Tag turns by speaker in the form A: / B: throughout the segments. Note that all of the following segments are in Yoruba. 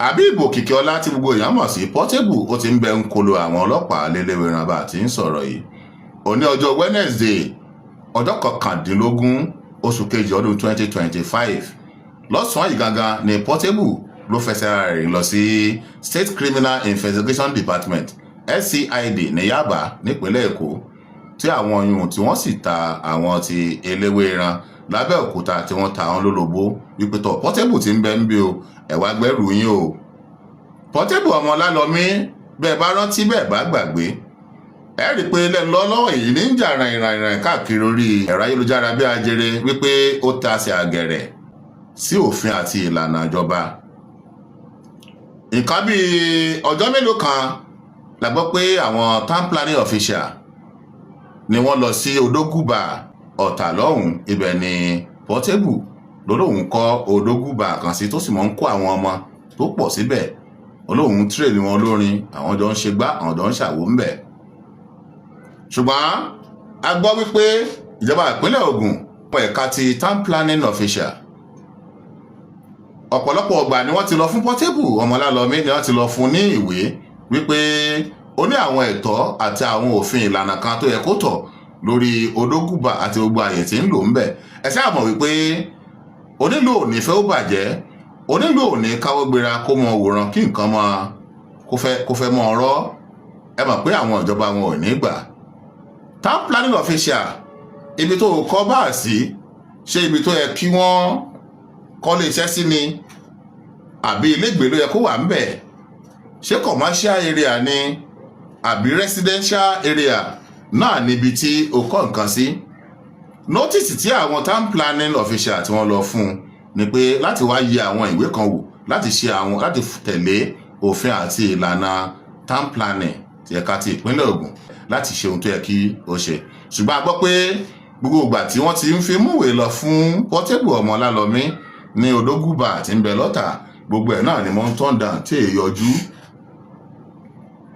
A: Habib Òkìkíọlá tí gbogbo èèyàn mọ̀ sí Portable, ó ti ń bẹ ń kolo àwọn ọlọ́pàá lélẹ́wẹ̀ràn bá ti ń sọ̀rọ̀ yìí. Òní ọjọ́ Wednesday, ọjọ́ 19 oṣù kejì ọdún 2025, lọ́sàn-án yìí gangan ni Portable ló fẹsẹ̀ ara rẹ̀ rìn lọ sí State Criminal Investigation Department, SCID, ní Yaba nípínlẹ̀ Èkó, tí àwọn yòówù tí wọ́n sì ta àwọn ti Eléwéran lábẹ́òkúta tí wọ́n ta àwọn lólobó wípé tọ̀, Portable ti ń bẹ ń bí o, ẹ̀ wá gbẹ́rù yín o. Portable ọmọ Ọlálọ́mí, bẹ́ẹ̀ bá rántí, bẹ́ẹ̀ bá gbàgbé, ẹ rí i pé lẹ́nu lọ́lọ́wọ́ èyí ní ń jà ràìnràìnrìn káàkiri orí ẹ̀rọ ayélujára bí ajere wípé ó tasẹ̀ àgẹ̀rẹ̀ sí òfin àti ìlànà ìjọba. Nǹkan bíi ọjọ́ mélòó kan la gbọ́ pé àwọn town planning official ni wọ́n lọ sí Odógùbà Ọ̀tà lọ́hùn. Ibẹ̀ ni Portable lólóhùn kọ́ Odógùbà kan sí, tó sì mọ̀ ń kó àwọn ọmọ tó pọ̀ síbẹ̀, olóhùn train wọn lórin, àwọn jọ ń ṣe gbá, àwọn jọ ń ṣàwó ń bẹ̀. Ṣùgbọ́n a gbọ́ wípé ìjọba ìpínlẹ̀ Ògùn, ẹ̀ka ti town planning official, ọ̀pọ̀lọpọ̀ ọgbà ni wọ́n ti lọ fún Portable Ọmọlálọ́mí, ni wọ́n ti lọ fún ní ìwé wípé ó ní àwọn ẹ̀tọ́ àti àwọn òfin ìlànà kan tó yẹ kó tọ̀ lórí Odógùbà àti gbogbo àyè tí ń lò ń bẹ̀. Ẹ ṣáà mọ̀ wípé onílù ò ní fẹ́ ó bàjẹ́, onílù ò ní káwọ́ gbéra kó mọ wòran kí nǹkan mọ kó fẹ́ mọ ọ̀rọ̀. Ẹ mọ̀ pé àwọn ìjọba wọn ò ní gbà. Town planning official, ibi tó kọ́ bá sí, ṣé ibi tó yẹ kí wọ́n kọ́lé iṣẹ́ sí ni, àbí ilégbèé ló yẹ kó wà ń bẹ̀? Ṣé commercial area ni àbí residential area náà níbi tí o kọ́ nǹkan sí? Notice tí àwọn town planning official tí wọ́n lọ fún un ni pé láti wá yẹ àwọn ìwé kan wò, láti ṣe àwọn, láti tẹ̀lé òfin àti ìlànà town planning ti ẹ̀ka ti ìpínlẹ̀ Ògùn, láti ṣe ohun tó yẹ kí ó ṣe. Ṣùgbọ́n a gbọ́ pé gbogbo ìgbà tí wọ́n ti ń fi múwèé lọ fún Portable ọmọ Ọlálọ́mí ní Odógùbà tí ń bẹ lọ́tà, gbogbo ẹ̀ náà ni wọ́n ń turn down tí èyí yọjú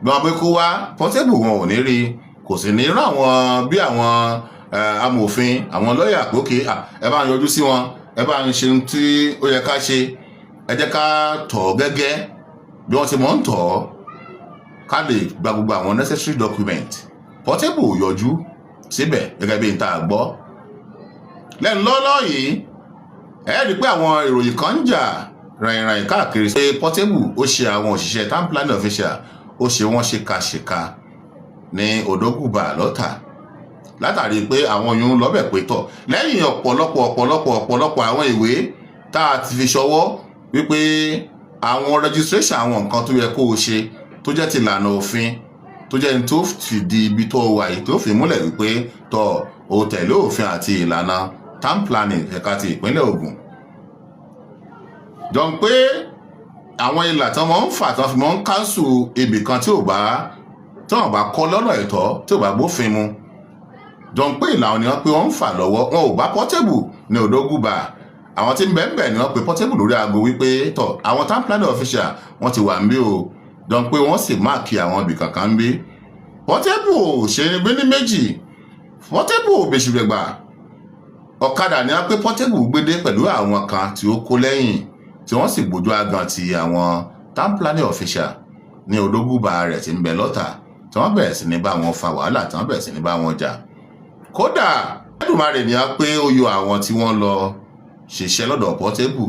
A: gbọ́n pé kó wá. Portable, wọn ò ní rí, kò sì ní rán àwọn bí àwọn amòfin, àwọn lọ́ọ̀yà pé okay, ẹ bá ń yọjú sí wọn, ẹ bá ń ṣe ohun tí ó yẹ ká ṣe, ẹ jẹ́ ká tọ̀ ọ́ gẹ́gẹ́ bí wọ́n ti mọ̀ ń tọ̀ ọ́, ká lè gba gbogbo àwọn necessary document. Portable ò yọjú síbẹ̀ gẹ́gẹ́ bí n ta gbọ́ lẹ́nu lọ́lọ́ yìí. Ẹ rí i pé àwọn ìròyìn kan ń jà ràìnràìn káàkiri pé Portable ó ṣe àwọn òṣìṣẹ́ town planning official, ó ṣe wọ́n ṣèkàṣèkà ní Odógùbà lọ́tà, látàrí pé àwọn yòó ń lọ́bẹ̀ pé tọ̀ lẹ́yìn ọ̀pọ̀lọpọ̀ ọ̀pọ̀lọpọ̀ ọ̀pọ̀lọpọ̀ àwọn ìwé tá a ti fi ṣọwọ́ wípé àwọn registration, àwọn nǹkan tó yẹ kó o ṣe tó jẹ́ ti ìlànà òfin, tó jẹ́ ní tó fìdí ibi tó wà yìí tó fi múlẹ̀ wípé tọ̀ o tẹ̀lé òfin àti ìlànà town planning ẹ̀ka ti ìpínlẹ̀ Ògùn, jọ ń pé àwọn ìlà tí wọ́n ń fà, tí wọ́n fi mọ́ ń cancel ibì kan tí ò bá, tí wọ́n bá kọ́ lọ́nà ẹ̀tọ́, tí ò bá gbófin mu, jọ ń pé ìlànà ni wọ́n pé wọ́n ń fà lọ́wọ́. Wọn ò bá Portable ní Odógùbà. Àwọn tí ń bẹ̀ ń bẹ̀ ni wọ́n pe Portable lórí aago wípé tọ̀, àwọn town planning official, wọ́n ti wà ń bí o, jọ ń pé wọ́n sì mark àwọn ibì kankan ń bí. Portable ò ṣe ní gbé ní méjì, Portable ò bèṣùgbẹ̀gbà. Ọ̀kadà ni wọ́n pé Portable gbédé pẹ̀lú àwọn kan tí ó kó lẹ́yìn, tí wọ́n sì gbójú agan ti àwọn town planning official ní Odógùbà rẹ̀ tí ń bẹ lọ́tà, tí wọ́n bẹ̀rẹ̀ sí ní bá wọn fa wàhálà, tí wọ́n bẹ̀rẹ̀ sí ní bá wọn jà. Kódà Ẹlẹ́dùmarè ni wọ́n pé ó yọ àwọn tí wọ́n lọ ṣiṣẹ́ lọ́dọ̀ Portable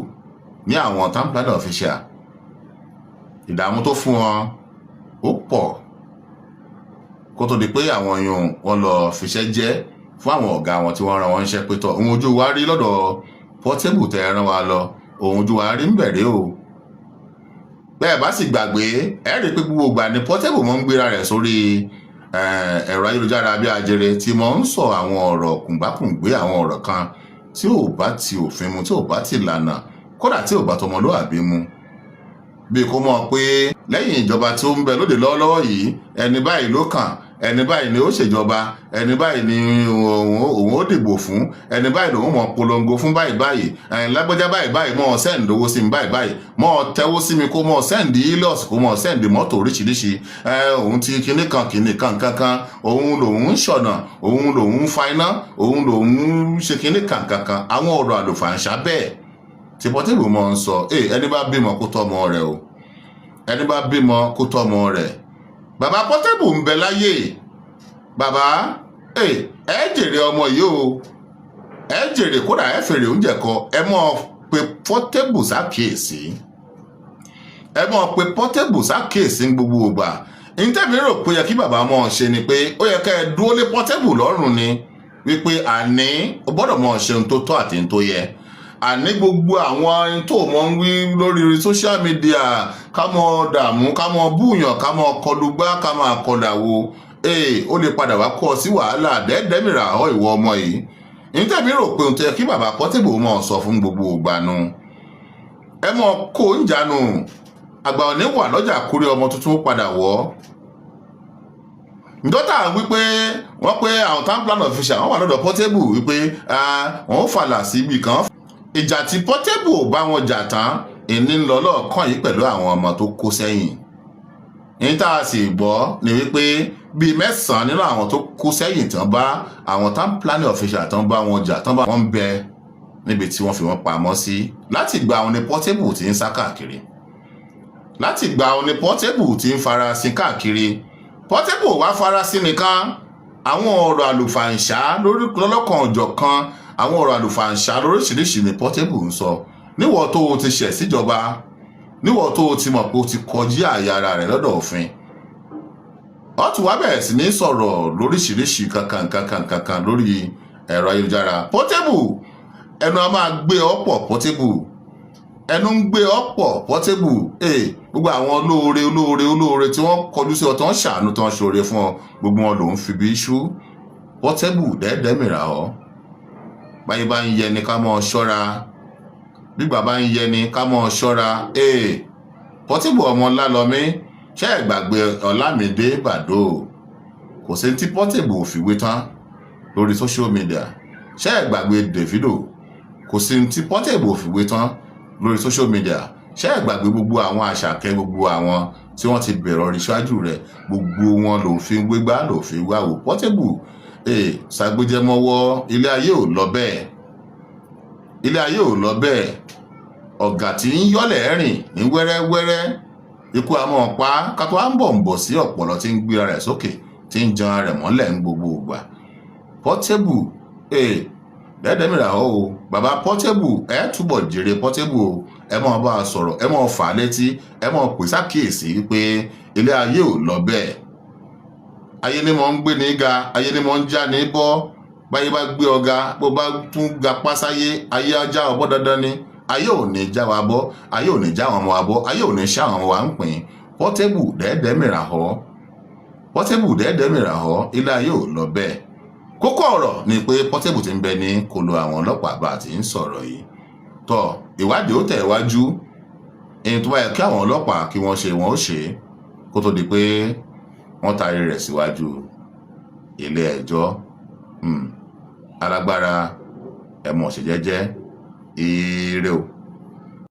A: ní àwọn town planning official. Ìdààmú tó fún wọn ó pọ̀ kó tó di pé àwọn yòó wọn lọ fiṣẹ́ jẹ́ fún àwọn ọ̀gá wọn tí wọ́n rán wọn níṣẹ́ pé tọ̀, ohun ojú wa rí lọ́dọ̀ Portable tẹ́ ẹ rán wa lọ, ohun ojú wa rí ń bẹ̀rẹ̀ o. Bẹ́ẹ̀ bá sì gbàgbé, ẹ rí i pé gbogbo ìgbà ni Portable mọ́ ń gbéra rẹ̀ sórí ẹ̀rọ ayélujára bí ajere, tí mo ń sọ àwọn ọ̀rọ̀ kùngbákùngbé, àwọn ọ̀rọ̀ kan tí ò bá ti òfin mu, tí ò bá ti lànà, kódà tí ò bá tọmọlúàbí mu, bí kò mọ̀ pé lẹ́yìn ìjọba tí ó ń bẹ lóde lọ́wọ́lọ́wọ́ yìí, ẹni báyìí ló kàn, ẹni báyìí ni ó ṣèjọba, ẹni báyìí ni òun ó dìbò fún, ẹni báyìí lòun mọ̀ polongo fún, báyìí báyìí, ẹni lágbájá báyìí báyìí, mọ̀ send owó sí mi báyìí báyìí, mọ̀ tẹ́wó sí mi, kó mọ̀ send Hilux, kó mọ̀ send mọ́tò oríṣiríṣi, òun ti kinní kan kinní kan kankan, òun lòun ń ṣọ̀nà, òun lòun ń fa iná, òun lòun ń ṣe kinní kan kankan. Àwọn ọ̀rọ̀ àlùfàǹṣá bẹ́ẹ̀ tí Portable mọ̀ ń sọ, ẹni bá bímọ kó tọ́ ọmọ rẹ̀ o. Ẹni bá bímọ kó tọ́mọ rẹ̀. Bàbá Portable ń bẹ láyé. Bàbá ẹ jèrè ọmọ yìí o, ẹ jèrè, kódà ẹ fèrè oúnjẹ kọ. Ẹ mọ̀ pé Portable ṣàkíyèsí, ẹ mọ̀ pé Portable ṣàkíyèsí ní gbogbo ìgbà. Ntẹ́mi rò pé ó yẹ kí bàbá mọ̀ ṣe ni pé ó yẹ ká ẹ dúró lé Portable lọ́rùn ni wípé àní o gbọ́dọ̀ mọ̀ ṣe ohun tó tọ́ àti ohun tó yẹ. Àní gbogbo àwọn ohun tó mọ̀ ń wí lórí social media, ká mọ̀ dààmú, ká mọ̀ búyàn, ká mọ̀ kọlu gbá, ká máa kọlà wo, ee, ó lè padà wá kó ọ sí wàhálà dẹ́ẹ̀dẹ́mìrà ọ ìwọ ọmọ yìí. Ntẹ́mi rò pé ohun tó yẹ kí bàbá Portable mọ̀ sọ fún gbogbo ìgbà nu, ẹ mọ̀ kó ń jánu. Àgbà òní wà lọ́jà kúrẹ́, ọmọ tuntun padà wọ̀ ndọ́tà wípé wọ́n pé àwọn town plan official wọ́n wà lọ́dọ̀ Portable wípé wọ́n ó fàlà síbi kan. Ìjà tí Portable ò bá wọn jà tán ìní ń lọ lọ́ọ̀kan yìí pẹ̀lú àwọn ọmọ tó kó sẹ́yìn. Ní tá a sì gbọ́ ni wípé bíi 9 nínú àwọn tó kó sẹ́yìn tán bá àwọn town planning official tán bá wọn jà tán bá wọn bẹ níbi tí wọ́n fi wọ́n pamọ́ sí. Láti gba àwọn ní Portable tí ń sá káàkiri, láti gba àwọn ní Portable tí ń farasin káàkiri. Portable wá farasin nìkan, àwọn ọ̀rọ̀ àlùfàǹṣá lórí lọ́lọ́kan ọ̀jọ̀kan, àwọn ọ̀rọ̀ àlùfàǹṣá lóríṣiríṣi ni Portable ń sọ. Níwọ̀ tó o ti ṣẹ̀ síjọba, níwọ̀ tó o ti mọ̀ pé o ti kọjá àyà ara rẹ̀ lọ́dọ̀ òfin, ó tún wá bẹ̀rẹ̀ sí ní sọ̀rọ̀ lóríṣiríṣi kankan kankan kankan lórí ẹ̀rọ ayélujára. Portable, ẹnu a máa gbé ọ pọ̀. Portable, ẹnu ń gbé ọ pọ̀. Portable, ee, gbogbo àwọn olóore olóore olóore tí wọ́n kọjú sí ọ, tán ṣàánú, tán ṣoore fún ọ, gbogbo wọn lòún fi bí ṣú. Portable, dẹ́ẹ̀dẹ́mìrà ọ. Báyìí bá ń yẹ ni ká mọ́ ọ ṣọ́ra, gbígbà bá ń yẹ ni ká mọ́ ọ ṣọ́ra. Ee, Portable ọmọ Lálọ́mí, ṣé ẹ gbàgbé Ọlámídé Bàdó? Kò sí tí Portable ò fi wé tán lórí social media. Ṣé ẹ gbàgbé Davido? Kò sí tí Portable ò fi wé tán lórí social media. Ṣé ẹ gbàgbé gbogbo àwọn àṣàkẹ́, gbogbo àwọn tí wọ́n ti bẹ̀rẹ̀ orin ṣáájú rẹ̀? Gbogbo wọn ló fi ń gbégbá, ló fi wá wò. Portable, ee, ṣàgbéjẹmọ́wọ́. Ilé ayé ò lọ bẹ́ẹ̀, ilé ayé ò lọ bẹ́ẹ̀. Ọ̀gá tí ń yọ́lẹ̀ rìn ní wẹ́rẹ́wẹ́rẹ́, ikú àmọ́ pa kátó à ń bọ̀ ń bọ̀ sí ọ̀pọ̀lọ́ tí ń gbéra rẹ̀ sókè, tí ń jan rẹ̀ mọ́lẹ̀ ń gbogbo ìgbà. Portable, ee, dẹ́dẹ́mìrà o. Bàbá Portable, ẹ túbọ̀ jèrè Portable o. Ẹ máa bá a sọ̀rọ̀, ẹ máa fà á létí, ẹ máa pè sákìyèsí wípé ilé ayé ò lọ bẹ́ẹ̀. Ayé ni mo ń gbé ní ga, ayé ni mo ń já ní bọ́. Báyé bá gbé ọ̀gá, bó bá tún ga pásáyé, ayé ajá ọbọ̀ dandan ni. Ayé ò ní já wa bọ́, ayé ò ní já àwọn ọmọ wa bọ́, ayé ò ní ṣá àwọn ọmọ wa ń pín. Portable, dẹ́ẹ̀dẹ́mìrà họ. Portable, dẹ́ẹ̀dẹ́mìrà họ. Ilé ayé ò lọ bẹ́ẹ̀. Kókó ọ̀rọ̀ ni pé Portable ti ń bẹ ní kolo àwọn ọlọ́pàá bá ti ń sọ̀rọ̀ yìí. Tọ́ ìwádìí ó tẹ̀ wájú. Èyí tó bá yẹ kí àwọn ọlọ́pàá kí wọ́n ṣe, wọ́n ó ṣe é kó tó di pé wọ́n taari rẹ̀ síwájú ilé ẹjọ́. Alágbára, ẹ mọ̀ ṣe jẹ́jẹ́. Ire o.